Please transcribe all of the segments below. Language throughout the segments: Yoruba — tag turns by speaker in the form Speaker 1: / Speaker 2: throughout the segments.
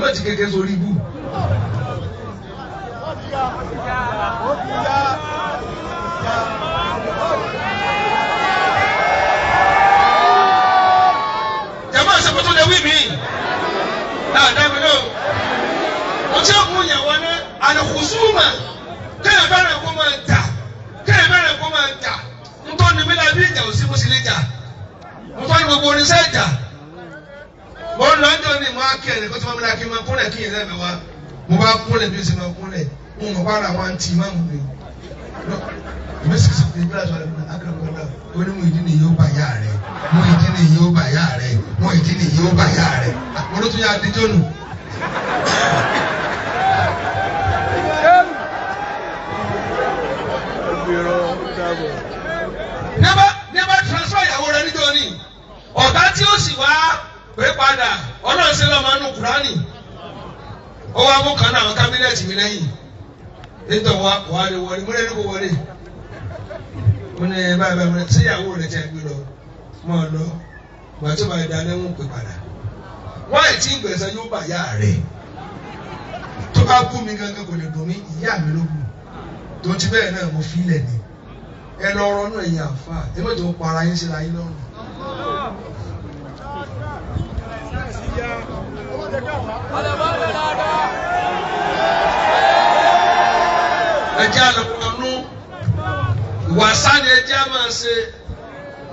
Speaker 1: Yóò ti kékeré sórí ibú. Jàmbá àṣepọ̀ lè wí mí. Dáadáa mi náà. Mo ti mú ìyàwó ní àlùkùsùmà. Kéèyàn bẹ̀rẹ̀ kó máa jà. Kéèyàn bẹ̀rẹ̀ kó máa jà. Ntọ́ ni mí la bí ìjà òsì mo sì lè jà. Ntọ́ ni gbogbo oníṣẹ́ ìjà. Mo ń lọ ọjọ́ ni mo á kí ẹnì kó tí wọ́n mi la kí n máa kúnlẹ̀ kí yẹn lẹ́mẹ̀ wá. Mo bá kúnlẹ̀ bí o sì máa kúnlẹ̀. Mo mọ̀ bá ara wọn ti máa mú mi. Ìmọ̀ sì sì fi bíláṣọ rẹ̀ fún akérèkọ́lá. Ó ní mo ìdí ni yóò bá yá rẹ̀. Mo ìdí ni yóò bá yá rẹ̀. Mo ìdí ni yóò bá yá rẹ̀. Mo ló tún yá adijọ́ nù. Never transfer ìyàwó rẹ níjọ́ ni. Ọ̀gá tí ó sì wá pé padà ọlọ́run ṣe lọ́mọ inú Kùránì. Ó wá mú kan náà àwọn kábínẹ̀tì mi lẹ́yìn. Nítorí wa wà lè wọlé, mo lè ní kó wọlé. Mo ní báyìí báyìí mo ní sí ìyàwó rẹ tẹ́ gbé lọ. Mọ̀ ọ́ lọ. Ìgbà tó bá yẹ dáná ń pè padà. Wọ́n ẹ̀ tí gbẹ̀sẹ̀ yóò bà yá rẹ̀. Tó bá bú mi gangan kò lè dùn mí, ìyá mi ló bù. Tó ti bẹ́ẹ̀ náà mo fi lẹ̀ ni. Ẹ lọ rọnú ẹ̀yin àfa, ẹ má jẹ́ ó para yín síra yín lọ́rùn. Ẹ jẹ́ àlọ́kọ̀ọ́nú wàsá ni ẹ jẹ́ à máa ṣe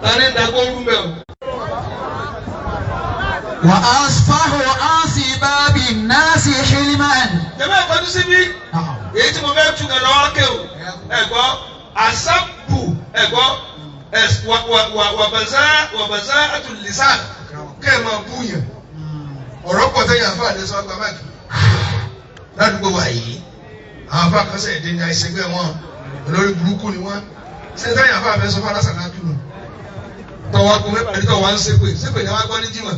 Speaker 1: tani dàgbò rúmẹ̀ o.
Speaker 2: وأصفح عن سباب الناس حلما.
Speaker 1: Jẹ́mọ́ ẹ̀kọ́ síbí èyí tí mo fẹ́ tún kan lọ́wọ́ kẹ́ o ẹ̀gbọ́ àsábù ẹ̀gbọ́ wàbàzá àtúlìsà kẹ́ ẹ̀ máa bú yẹn ọ̀rọ̀ pọ̀ tẹ́yìn àfa àdé sọ àgbà báyìí ládùúgbò wa yìí àwọn afa kan sẹ̀ dé ní àìsègbè wọn olórí burúkú ni wọn ṣé tẹ́yìn àfa àfẹ́ sọ fún alásàlá dùnú tọwọ́ kò mẹ́fà ní tọwọ́ ń ṣépè ṣépè ní wọ́n gbọ́ ní jìmọ̀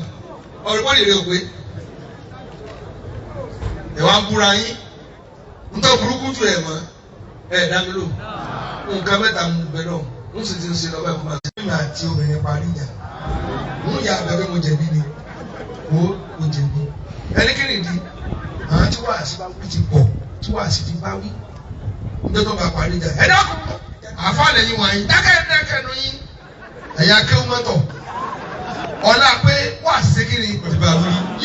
Speaker 1: ọ̀rọ̀ bọ́ọ̀lì rẹ̀ òpè ẹ̀ wá ń búra yín ntọ́ burúkú ju ẹ̀ mọ́ ẹ̀ dá mi lò nǹkan mẹ́ta mú bẹ náà ń sì ti ń ṣe lọ́wọ́ ẹ̀kọ́ máa ṣe. Èmi àti obìnrin parí ìjà ń yà abẹ́rẹ́ mo jẹ̀bi ni wo mo jẹ̀bi ẹni kí nìdí àwọn tí wàá sí bá wí ti pọ̀ tí wàá sí ti bá wí níjọ́ tó bá parí ìjà ẹ dákun àfàlẹ́ yín wọ̀nyí dákẹ́ dákẹ́ nu yín ẹ̀yà kéwù mọ́tọ̀ ọ̀la pé wàá sí kí ni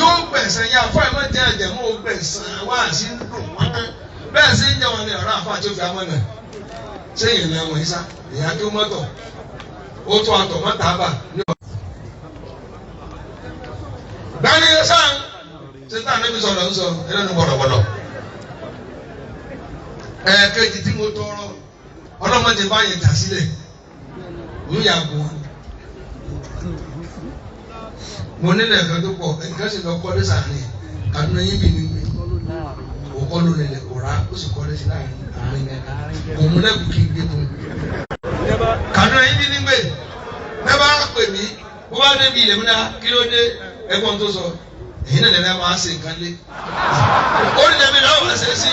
Speaker 1: yóò gbẹ̀sẹ̀ yín àfọ̀ ẹ̀ má jẹ́ àjẹmọ́ ó gbẹ̀sẹ̀ wàá sí dùn wọ́n bẹ́ẹ̀ sí ń jẹ́ wọn ní ọ̀rọ̀ àfọ̀ àti òfin amọ̀nà sẹ́yìn ní àwọn ìsá ìyá kí ó mọ́tọ̀ ó tún àtọ̀ mọ́tà bà ní ọ̀. Gbani sáà ṣe tá ànábi sọ̀rọ̀ ń sọ ẹlẹ́nu gbọ̀dọ̀gbọ̀dọ̀. Ẹ̀ẹ̀kejì tí mo tọrọ ọlọ́mọdé bá yẹn jà sílẹ̀ ń yà bọ̀ wọn. Mo nílẹ̀ ẹ̀kan tó pọ̀ ẹ̀kan sì lọ kọ́lé sàárín Kaduna yín bì mí gbé. Òkọ́ ló nílẹ̀ kò rà ó sì kọ́lé sí láàrin àárín kò mú lẹ́kùn kí n gbé fún un. Kaduna yín bí nígbè bẹ́ẹ̀ bá pè mí bó bá débi ilẹ̀ mi náà kí ló dé ẹ̀gbọ́n tó sọ èyí náà lẹ́nu máa ṣe nǹkan lé. Ó ní lẹ́mi náà wà ṣe sí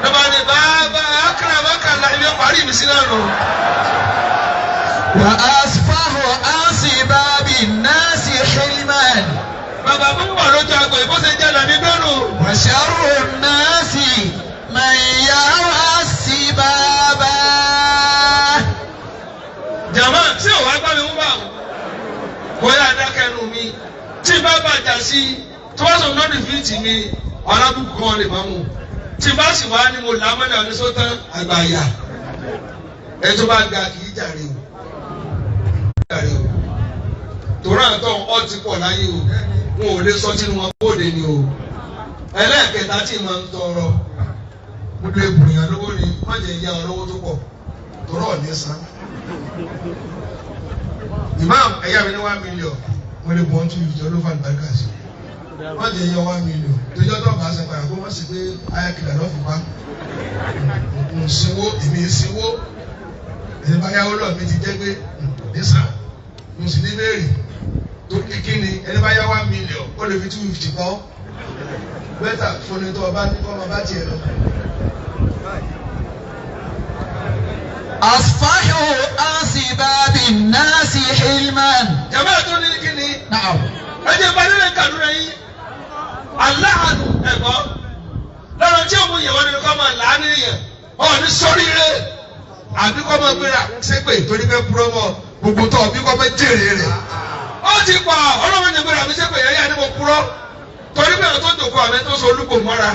Speaker 1: lọ́ba ní bàbá akérèmọ́kànlá ibi parí mi sí náà nù.
Speaker 2: وأصفح عن سباب الناس حلما.
Speaker 1: Bàbá mi wà lójú àgbò ìbò ṣe jẹ́ làmí gbẹ́rù.
Speaker 2: وشر الناس من يهوى السباب.
Speaker 1: Jàmá tí ò wá gbá mi ń bà ó. Bóyá adákẹ́nu mi tí bá bàjá sí tí wọ́n sọ lọ́dún fíìtì mi ọ̀làbùkù kan lè má mú. Tí bá sì wá ní mo là á mọ́lẹ̀ oníṣótán àgbàyà. Ẹ tó bá ga kì í jàre o. Jàre o. Tòrá àtọ̀ ọ̀ ti pọ̀ láyé o. Wọn ò lè sọ sínú wọn bóde ni o. Ẹlẹ́ẹ̀kẹta tí mo ń tọrọ. Mo lè bùrìyàn lówó ni má jẹ́ ìyá ọ lówó tó pọ̀. Tòrá ọ̀ ní san. Imam ẹ̀yà mi ní 1 million mo lè bọ̀ 250 olófà àlùbáríkà sí wọ́n jẹ́ yẹ 1 million tójọ́ tó bá ṣe padà kó wọ́n sì pé ayákìlá lọ́ fi pa nsìnwó èmi nsìnwó èmi bá yáwó lọ́ọ̀ mi ti jẹ́ pé ní sàn mo sì ní béèrè tó kí ni ẹni bá yá 1 million ó lè fi 250 kọ́ bẹ́tà fúnni tó ọba ní kọ́ ọmọ bá tiẹ̀ lọ.
Speaker 2: أصفح عن سباب الناس حلما.
Speaker 1: Jàmbá tó ní kí ni
Speaker 2: نعم.
Speaker 1: ẹ jẹ́ ìpàdé rẹ̀ kàdúrà yín aláàánú. Ẹ̀gbọ́n lọ́rọ̀ tí òun yẹ̀wọ́ ni kọ́ máa làánú yẹn ọ̀ ní sóríire àbí kọ́ máa gbéra ṣépè torí pé purọ́ mọ́ gbogbo tó ọbí kọ́ máa jèrè rẹ̀. Ó ti pọ̀ ọlọ́run ní gbéra mi ṣépè yẹn yá ni mo purọ́ torí pé àwọn tó jòkó àmì tó so olúgbò mọ́ra.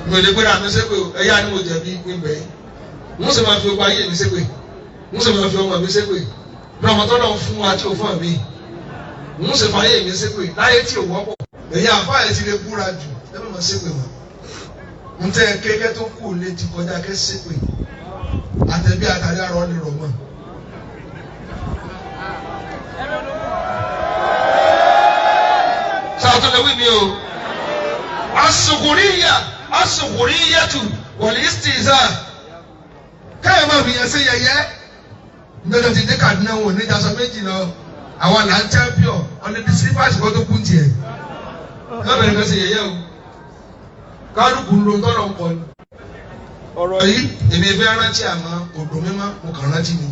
Speaker 1: Mi ò lè gbéra mi ṣépè ẹ̀yà ni mo jẹ̀bi níbẹ̀ yìí. Wọ́n sì máa fi ogun ayé mi ṣépè, wọ́n sì máa fi ọmọ mi ṣépè bí ọmọ tó lọ fún wa tí ò fún mi, wọ́n sì fa ayé mi ṣépè láyé tí ò wọ́pọ̀. Èyí àfáà yẹn ti lè búra jù ẹ má máa ṣépè mọ́. Ntẹ kékeré tó kù lé ti kọjá kẹ́ ṣépè àtẹ̀bí àtàrí àrọ́ ni rọ̀ mọ́. Sàtúnlẹ̀ wí mi o, asùkùríyà asùkùríyàtù wal istihza káyọ̀ máa fi yẹn sí yẹyẹ. Níjọ́ ti dé Kaduna wọn ní ìjàsọ méjì lọ àwọn là ń champion ọ̀nà bí slippers kọ́ tó kún tiẹ̀. Kábẹ̀rẹ̀ kan sí yẹyẹ o, kálukú ń lo tọ́lọ̀ ń kọ ni. Ọ̀rọ̀ yìí èmi fẹ́ rántí àmọ́ kò dùn mí mọ́, mo kàn rántí ni.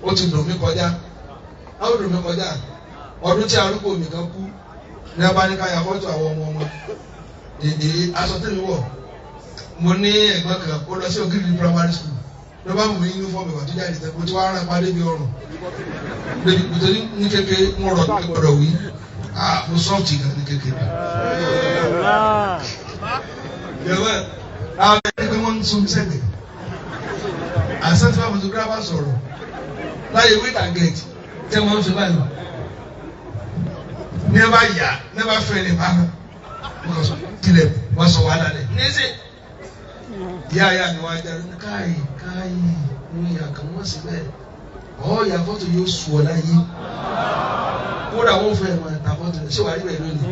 Speaker 1: Ó ti dùn mí kọjá, ó dùn mí kọjá. Ọdún tí arúgbó mi kan kú ní abáníkáyà fọ́tò àwọn ọmọ ọmọ èdè aṣọ tèmi wọ̀. Mo ní ẹ̀gbọ́n kan ó lọ sí Ògìrì primary school ló bá mú mi yúnífọ̀mù ìwà tó jáde tẹ́ mo ti wá rán padé bí ọrùn débi nítorí ní kékeré mo rọ̀ ní gbọ́dọ̀ wí mo sọ́ọ̀tì gan ní kékeré. Yẹ̀wẹ̀ àwọn ẹni pé wọ́n ń sun sẹ́gbẹ̀ àṣẹ tí wọ́n photographer sọ̀rọ̀ láyé wait and get tí wọ́n ń ṣe báyìí ní ẹ bá yà ní ẹ bá fẹ́ ní bá mo kàn sọ tilẹ̀ wọ́n sọ wàhálà lẹ̀ ní ẹ sè ìyá ìyá mi wá jáde ní káyì káyì ní ìyá kan wọ́n sì bẹ́ẹ̀ ọ̀ ìyá fọ́tò yóò sùn ọ́ láyé kódà wọ́n fẹ́ máa ta fọ́tò ṣé wàá rí bẹ́ẹ̀ lónìí.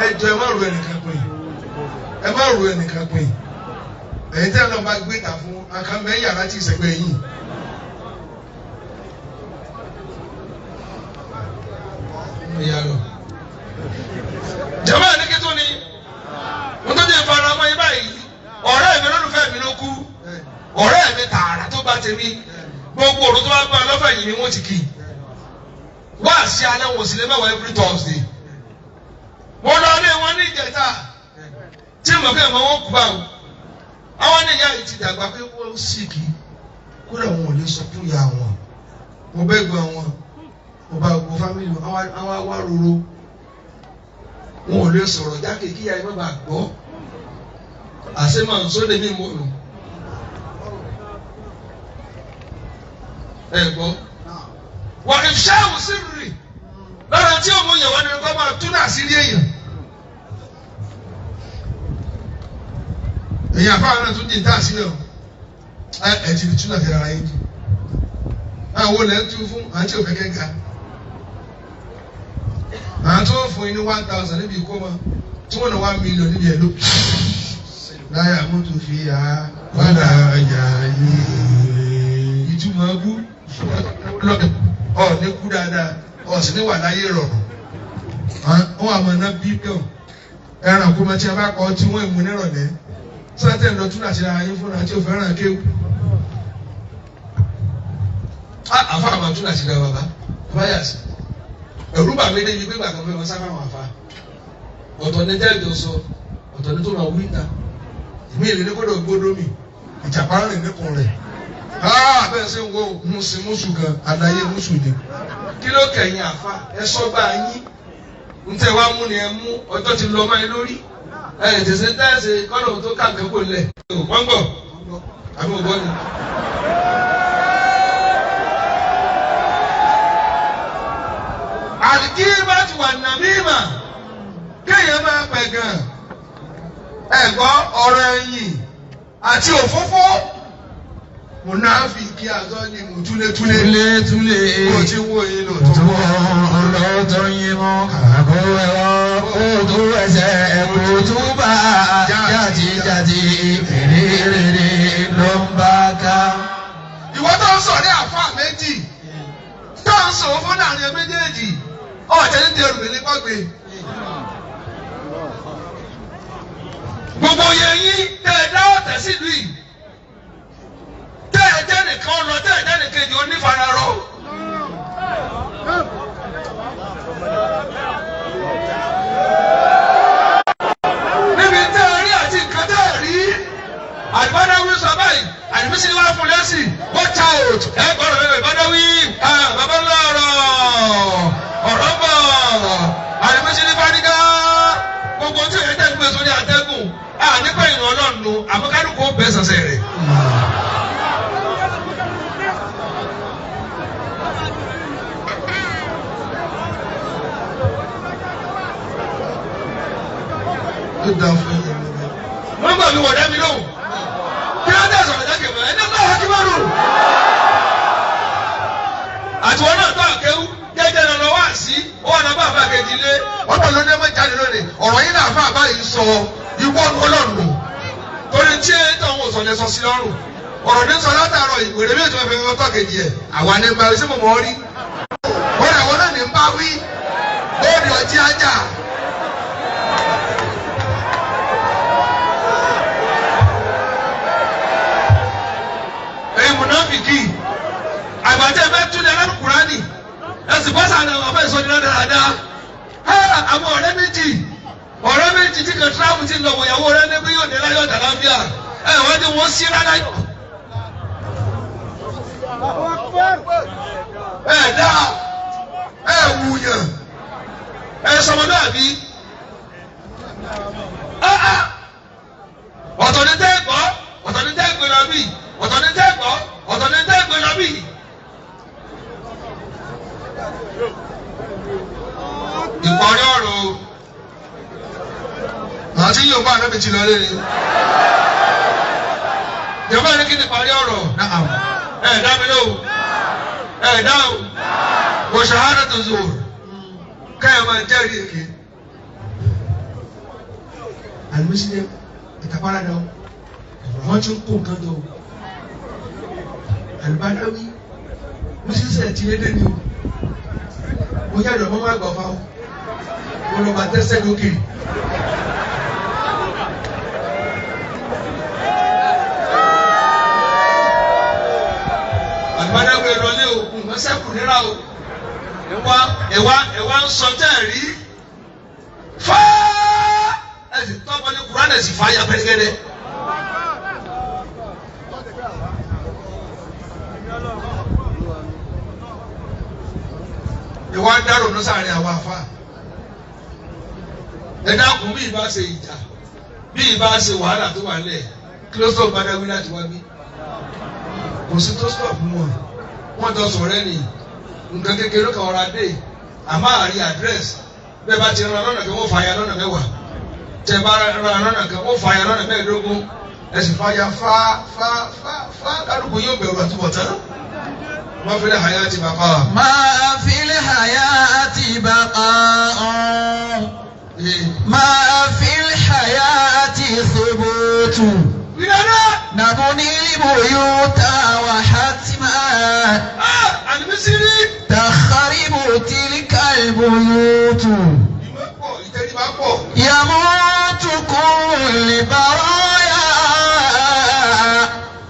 Speaker 1: Ẹ jọ ẹ má ru ẹnìkan pin, ẹ má ru ẹnìkan pin. Ẹ̀yin tẹ́ ẹ náà bá gbé ta fún akànbẹ́ yàrá tí ìsẹ̀gbẹ́ yìí. Jàmbá ẹ̀ ní kí tó ni mo tó jẹ́ ìfara ọmọ yín báyìí. Ọ̀rẹ́ mi lólùfẹ́ mi ló kú, ọ̀rẹ́ mi tààrà tó bá tèmi gbogbo òru tó bá gbọ́ lọ́fẹ̀ yìí ni wọ́n ti kì í wá sí alẹ́ wọn sì lè mẹ́wàá every Thursday. Mo lọ ilé wọn ní ìjẹta tí mo fẹ́ mọ wọn kú báwọn àwọn ní ìyá yìí ti dàgbà pé wọ́n sì kì í kódà wọn ò lè sọ fún ìyá wọn. Mo bẹ́ gbọ́ wọn, mo bá gbọ́ fámìlì wọn, àwọn wá roro wọn ò lè sọ̀rọ̀ jákè kí ìyá yìí má bàa gbọ́. Àṣé máa ń sóde mí mọ́ nù. Ẹ gbọ́. Wà ìṣáàwù sí rì lọ́rọ̀ tí òun yẹ̀ wọ́n ní kọ́ máa tún àṣírí èèyàn. Èyí àfáà náà tún di ìta àṣírí o. Ẹ ti fi tún àṣírí ara yín jù. Àwọn olè ń tún fún àǹtí òfẹ́ kẹ́ga. Àwọn tó ń fún yín ní 1,000 níbi ìkómọ tí wọ́n ní 1 million níbi ẹ̀ ló. Láyà mọ́tò fi hà wàlà àyà yìí. Ìtumọ̀ bú ọ̀ ní kú dáadáa ọ̀ sì ní wà láyé rọrùn. Wọ́n àmọ́ ná bílíọ̀nù ẹran kó máa tí a bá kọ́ tí wọ́n ìmú nírọ̀lẹ́. Sátẹ̀ ń lọ tún àti ara yín fúnra tí ò fẹ́ràn kéwù. Àfa àmọ́ tún àti ra bàbá bàbá yà sí. Ẹ̀rú bà mí débi pé gbàgbọ́ fẹ́ wọn sáfà wọn àfa. Ọ̀tọ̀ ní tẹ́ẹ̀dọ̀ sọ, ọ̀tọ̀ ní tó máa wí ta. Èmi ìlérí kọ́dọ̀ gbódó mi, ìjàpá rìn níkùn rẹ̀. Bẹ́ẹ̀ ṣe ń wo musu musu gan, àlàyé musu ni. Kí ló kẹ̀yìn àfa? Ẹ sọ́gbà yín. Ntẹ̀ wá mú ni ẹ mú, ọjọ́ ti lọ máa lórí. Ẹ tẹ̀sẹ̀ tẹ̀sẹ̀ kọ́dọ̀ tó kà nǹkan kò lẹ̀. Wọ́n gbọ̀, àbí ògbọ́ ni. Àlìkíbàtì wà nàmímà, kéèyàn máa pẹ̀ gan. Ẹ̀gbọ́ ọ̀rọ̀ ẹ̀yìn àti òfófó. Mùnáfíkí àtọ́ ni mùtúlétúlé.
Speaker 2: Túlétúlé.
Speaker 1: Bó ti wó yín lò tó wọ́.
Speaker 2: Lọ́tọ̀ yín mọ́ kàkó ẹ̀rọ kó tó ẹsẹ̀ kó tó bá jáde jáde rèrèrè ló ń bá ká.
Speaker 1: Ìwọ tó ń sọ ní àfáà méjì tó ń sọ fún láàrin méjèèjì ọ̀jẹ̀ ní dẹrù mi ní pàgbé. Gbogbo yẹn yín tẹ́ ẹ dá ọ̀tẹ̀ sílùú yìí tẹ́ ẹ jẹ́ nìkan lọ tẹ́ ẹ jẹ́ nìkejì onífararọ. Ẹ gbọ́dọ̀ lẹ́nu ìbádáwí bàbá ńlá ọ̀rọ̀ ọ̀rọ̀ bọ̀ àdìmísí ní fárígá gbogbo tí èyí tẹ̀ ń gbé sórí àtẹ́gùn nípa ìrìn ọlọ́run àmọ́ kálukú ó bẹ́ sọ̀sẹ̀ rẹ̀. Wọ́n gbà mí wọ̀ dá mi lóhùn. Kí ló dé sọ̀rọ̀ jákè mọ́? Ẹni náà wọ́n ti bá rò. Àtiwọ́n náà tó àkéwú jẹ́jẹ́ lọ lọ́wọ́ àsí ó wà náà bá àfa kejì lé. Ọ̀pọ̀ ló dé mọ́ jáde lónìí. Ọ̀rọ̀ yìí náà fà báyìí sọ ìwọ ọlọ́run. Torí tí ẹ tó àwọn òsọ̀lẹ̀ sọ sí lọ́rùn. Ọ̀rọ̀ ní sọ látàárọ̀ ìwèrè mi ò tí wọ́n fi fẹ́ tọ́ kejì ẹ̀. Àwa ní bá ṣé mo mọ̀ ọ́ rí. Ó rẹ̀ wọ́n náà ní bá wí. Ó rí ọtí ajá. Ẹ̀yin mùnàfíkì àgbàjẹ́ fẹ́ tún ní alákùránì ẹ̀sìn bọ́sà ni àwọn afẹ́ ìsọdí dáadáa. Àwọn ọ̀rẹ́ méjì tí kan tíráàmù ti lọ wọ̀yàwó rẹ ní bí yóò dé láyọ̀ dàlábíà ẹ̀ wọ́n ti wọ́n sí rárá yọ̀. Ẹ̀ dá ẹ̀ wùyàn ẹ̀ sọmọlúàbí. Ọ̀tọ̀ ni tẹ́ gbọ́, ọ̀tọ̀ ni tẹ́ gbé lọ bí, ọ̀tọ̀ ni tẹ́ gbọ́, ọ̀tọ̀ ni tẹ́ gbé lọ bí. Ìparí ọ̀rọ̀ o. Àti yóò bá ànábì ti lọ lé ni. Ìjọba ní kí ni ìparí ọ̀rọ̀? Ẹ dá mi lóhùn. Ẹ dáhùn. Kò ṣàhádà tó zò. Káyọ̀ máa jẹ́rìí èké. Àlùmísílẹ̀ ìtàpárá náà wọ́n ti ń kó nǹkan jọ o. Àlùbádáwí mísísẹ̀ ti lédè ni o. Mo yàdọ̀ mọ́ máa gbọ̀ fa o. Mo lọ bá tẹ́sẹ̀ lókè. Àlùbádáwí ìrọ̀lẹ́ o, nǹkan sẹ́kù nira o. Ẹ̀wá ń sọ tẹ́ ẹ̀ rí. Fáá! Ẹ sì tọ́pọ̀ ní Kúránì sì fàáyà pẹ́ẹ́gẹ́dẹ́. Ìwà ń dárò ní sàárín àwọn afa. Ẹ dákun, bí ìbá ṣe ìjà, bí ìbá ṣe wàhálà tó wà lẹ̀, kí ló sọ gbadagbe láti wá bí? Kò sí tó stop wọn. Wọ́n jọ sọ̀rọ̀ ẹni nǹkan kékeré kan ọ̀rọ̀ adé àmọ́ àrí àdírẹ́sì bẹ́ẹ̀ bá ti rán lọ́nà kan wọ́n fààyà lọ́nà 10, tẹ bá rán lọ́nà kan wọ́n fààyà lọ́nà 15, ẹ sì fààyà fá fá fá fá, kálukú yóò bẹ̀rù àtúbọ̀tán. ما في الحياة بقاء.
Speaker 2: ما في الحياة بقاء. ما في الحياة ثبوت. نبني البيوت وحتما تخرب تلك البيوت. يموت كل برايا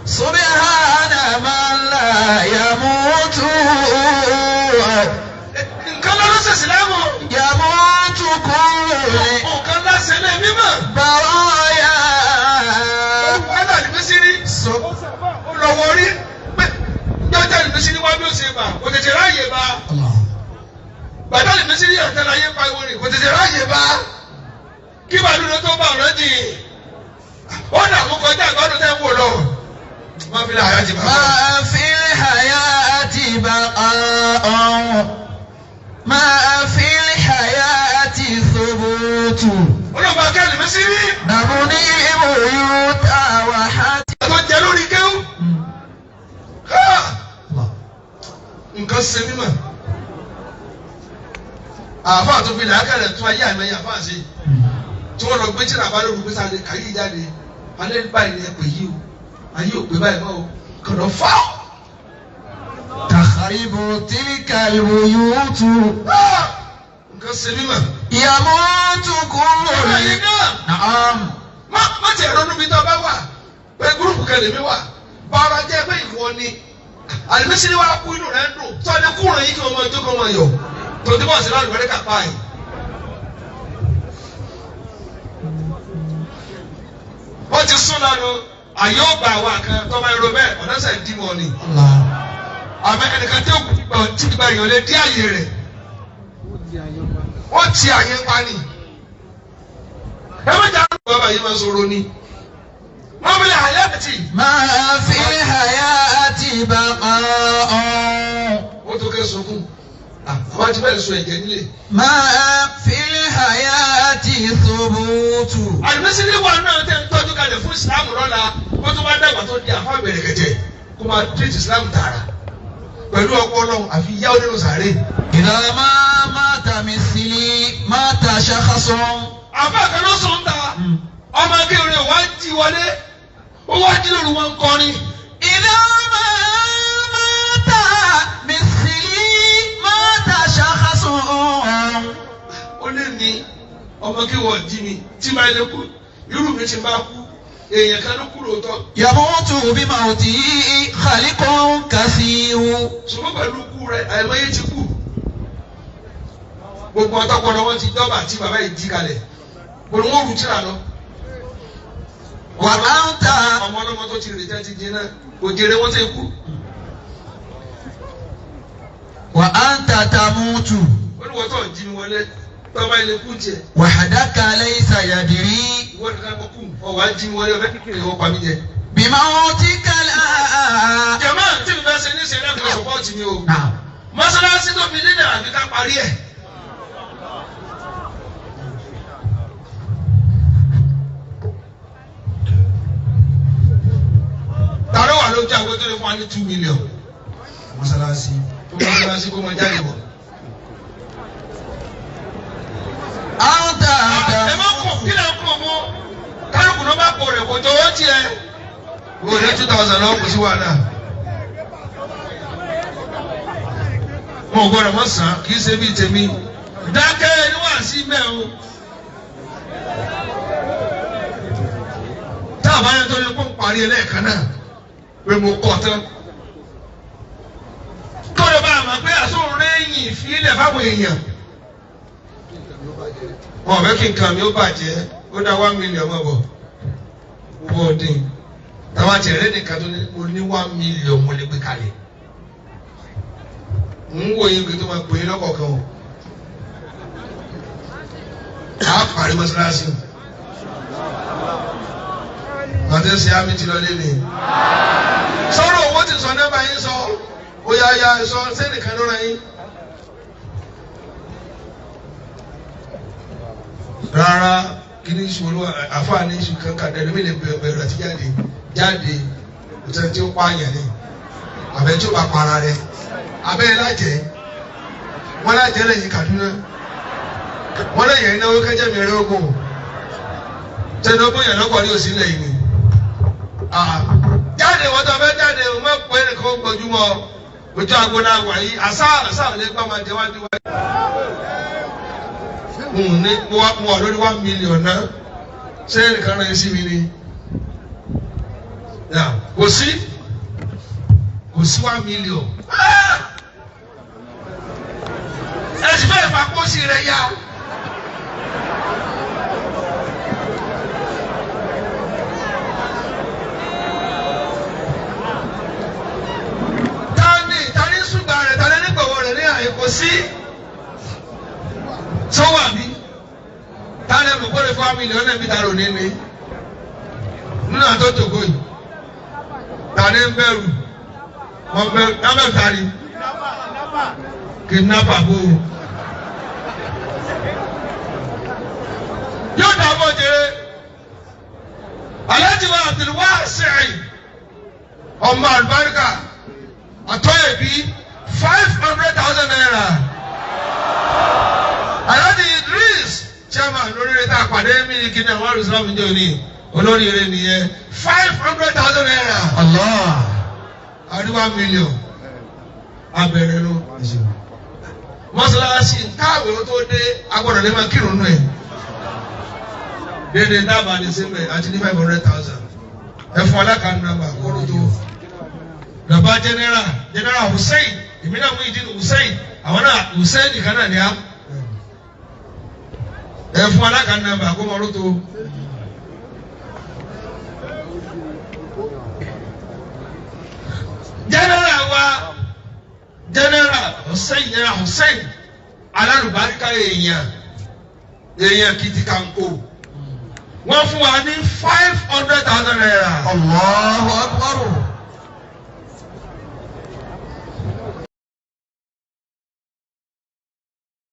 Speaker 2: سبحان من لا يموت.
Speaker 1: Nǹkan lọ́dún ṣẹ̀ṣẹ̀ láàmú.
Speaker 2: يموت كل
Speaker 1: Nǹkan lásẹ̀ náà mímọ̀.
Speaker 2: برايا.
Speaker 1: Olùwádà ní Mísírì. Ó lọ wọ orí. Gbọ́dọ̀ ní Mísírì wá bí ó ṣe bà. Kò tètè ráàyè bá. Gbàdá ní Mísírì àtàlàyé pariwo ni. Kò tètè ráàyè bá. Kí bàdúrà tó bá ọ̀rọ̀ jì. Ó dààmú kọjá ìgbádùn tẹ́ ń wò lọ. ما في الحياة بقاء.
Speaker 2: ما في الحياة بقاء. ما في الحياة ثبوت.
Speaker 1: Ọlọ́ba akẹ́lẹ̀ mi sí rí.
Speaker 2: نبني البيوت وحتى.
Speaker 1: Tó jẹ lórí kéwù. Nǹkan ṣe mímọ̀. Àáfàá tó fi làákàrẹ̀ tún ayé àìmọye àáfàá ṣe. Tí wọ́n lọ gbé tí làbá lóru gbé sáré kàyí jáde. Alẹ́ báyìí ni ẹ pè yí o. Ayé ò pé báyìí mọ́ o. Kọ̀dọ̀ fáwọ̀.
Speaker 2: تخرب تلك البيوت.
Speaker 1: Nǹkan ṣe mímọ̀.
Speaker 2: يموت كل.
Speaker 1: Ọ̀rọ̀ náà.
Speaker 2: نعم.
Speaker 1: Má tiẹ̀ ronú bí tó bá wà pé gúrúùpù kan lèmi wà bára jẹ́ pé ìwọ ni àlùmísìlì wa kú inú rẹ̀ ń dùn tó ní kúrò yìí kí wọ́n máa jókòó máa yọ̀ tó ti bọ̀ sí láti wọlé kápá yìí. Wọ́n ti sún lọ́nu àyè ó gba àwọn kan tó máa ń ro bẹ́ẹ̀ ọ̀nà sẹ̀ ń dìbò ni.
Speaker 2: الله.
Speaker 1: Àmọ́ ẹnìkan tí ó tí gba èèyàn lè dí àyè rẹ̀. Wọ́n ti àyè pa ni. Ẹ má jà bàbá yìí máa sọ̀rọ̀ ni. Wọ́n fi àyà tì.
Speaker 2: ما في الحياة بقاء
Speaker 1: Ó tó kẹ́ sunkún. Àwọn ti bẹ́ẹ̀ sọ ẹ̀jẹ̀ nílé.
Speaker 2: ما في الحياة ثبوت
Speaker 1: Àdìmísílẹ̀ wà náà tẹ́ ń tọ́jú kalẹ̀ fún Ìsìlámù lọ́la kó tó bá dàgbà tó di àfa bẹ̀rẹ̀ kẹ̀jẹ̀ kó máa tírètì Ìsìlámù tààrà pẹ̀lú ọpọlọ àfi yáwó nínú sàárè.
Speaker 2: إذا ما مات مثلي مات شخص
Speaker 1: Àfa kan ló sùn ta ọmọ akéwìrì wá ń jí wọlé ó wá jí lóru wọn ń kọrin.
Speaker 2: إذا ما مات مثلي مات شخص
Speaker 1: Ó lé ní ọmọ akéwì jí mi tí máa lè kú irú mi ti máa kú èèyàn kan ló kú lóòótọ́
Speaker 2: يموت بموته خلق كثير
Speaker 1: ṣùgbọ́n pẹ̀lú ikú rẹ̀ àìmọye ti kú gbogbo ọtọkọlọ wọn ti dọ́bà tí bàbá yìí jí kalẹ̀ gbogbo wọn rù tíra lọ.
Speaker 2: وأنت
Speaker 1: ọmọ ọlọ́mọ tó ti rè tẹ́ ti jiná kò jèrè wọ́n ti kú.
Speaker 2: وأنت تموت
Speaker 1: olùwọ́tọ̀ jí mi wọlé tọ́ba ilé kú tiẹ̀
Speaker 2: وحدك ليس يدري
Speaker 1: ìwọ nìkan kọ́ kú ọ̀wá jí mi wọlé ọ̀fẹ́ kékeré wọ́n pa mí jẹ.
Speaker 2: بموتك لا
Speaker 1: jàmáà tí mi fẹ́ ṣe ní ìṣẹ̀lẹ̀ kan sọ̀pọ̀tì mi o
Speaker 2: نعم
Speaker 1: mọ́sálásí tó fi nílẹ̀ àfi ká parí ẹ̀. Ta ló wà lójú àgbo tó lè fún wa ní 2 million
Speaker 2: mọ́sálásí.
Speaker 1: tó mọ́sálásí kó máa jáde bọ̀.
Speaker 2: أنت
Speaker 1: ẹ má kọ̀ kí lè kọ̀ mọ́ kálukú ló bá kọ̀ rẹ̀ kò jọ̀wọ́ tiẹ̀. wo ní 2,000 lọ́wọ́ kò sí wàhálà. mo gbọ́dọ̀ mọ̀ sàn kì í ṣe bíi tèmi dákẹ́ ẹni wà sí mẹ́ o. tá a bá yẹn tó yẹ kó parí ẹ lẹ́ẹ̀kan náà pé mo kọ́ tán. tó lè bá a mọ̀ pé àsóhun rẹ́yìn ìfilẹ̀ fáwọn èèyàn wọn ò fẹ́ kí nǹkan mi ó bàjẹ́ ó dá 1 million mọ̀ bọ̀ owó ọdín táwa tiẹ̀ rẹ́ nìkan tó ní mo ní 1 million mo lè gbé kalẹ̀ ń wò yín kí tó máa pè é lọ́kọ̀ọ̀kan o a parí mọ́sálásí o àti ṣe àmì ti lọ lé ní sọ̀rọ̀ owó ti sọ nọ́mbà yín sọ ó yá yá sọ sẹ́nìkan ló ràn yín. Rárá kí ní ìṣòro àfààní ìṣù kankan dẹnu mi lè bẹ̀rù àti jáde jáde òtún tí ó pààyàn ni àbẹ tí ó bá para rẹ abẹ́ lájẹ́ wọ́n lájẹ́ lẹ́yìn Kaduna wọ́n lẹ́yìn ináwó kẹjẹ́ mi rẹ ogun tẹnu ọgbọ́n yẹn lọ́kọ̀ ní òsì lẹ́yìn ni jáde wọ́n tó fẹ́ jáde o má pẹ́ nìkan gbojúmọ́ ojú agbo náà wà yìí àṣà àṣà ò lè gbọ́ máa jẹ wájú wájú ní mo wà lórí 1 million náà ṣé ẹnìkan rẹ̀ sí mi ni kò sí kò sí 1 million ẹ sì fẹ́ fapọ́sí rẹ̀ yá. Tani tani ṣùgbọ́n rẹ̀ tani nígbàwọ̀ rẹ̀ ní àyè kò sí sọ́wọ́ àbí tani ẹ̀ mọ̀ kó lè fún 1 million náà bí ta ló ní ní nínú àtọ́jọ́gọ́ yìí tani ń bẹ̀rù wọ́n bẹ̀rù náà tani kidnapper bò ó yóò dàbọ̀ jẹrẹ Alhaji wa Abdulwasi'i ọmọ àlùbáríkà àtọ́yẹ̀bí 500,000 naira Alhaji Idris chairman lóríire tá a pàdé mí ní kíni àwọn arúgbó ìjọ ní olóríire nìyẹn 500,000 naira.
Speaker 2: Allah.
Speaker 1: Àríwá mílíọ̀n abẹ̀rẹ̀ ló mọ́sálásí káàwé tó dé agbọ́dọ̀ lè máa kírun nù ẹ̀ dédé dábàá ní síbẹ̀ àti ní 500,000 ẹ fún alákàánú nàmbà kóró tó bàbá general general Hussein èmi náà mú ìdí Hussein àwọn náà Hussein nìkan náà ní á ẹ fún alákàánú nàmbà kó mọ́ ló tó. General wa Engineer Hussein alálùbáríkà, èèyàn èèyàn kìtìkànkò, wọ́n fún wa ní ₦500,000.
Speaker 2: Allahu akbar.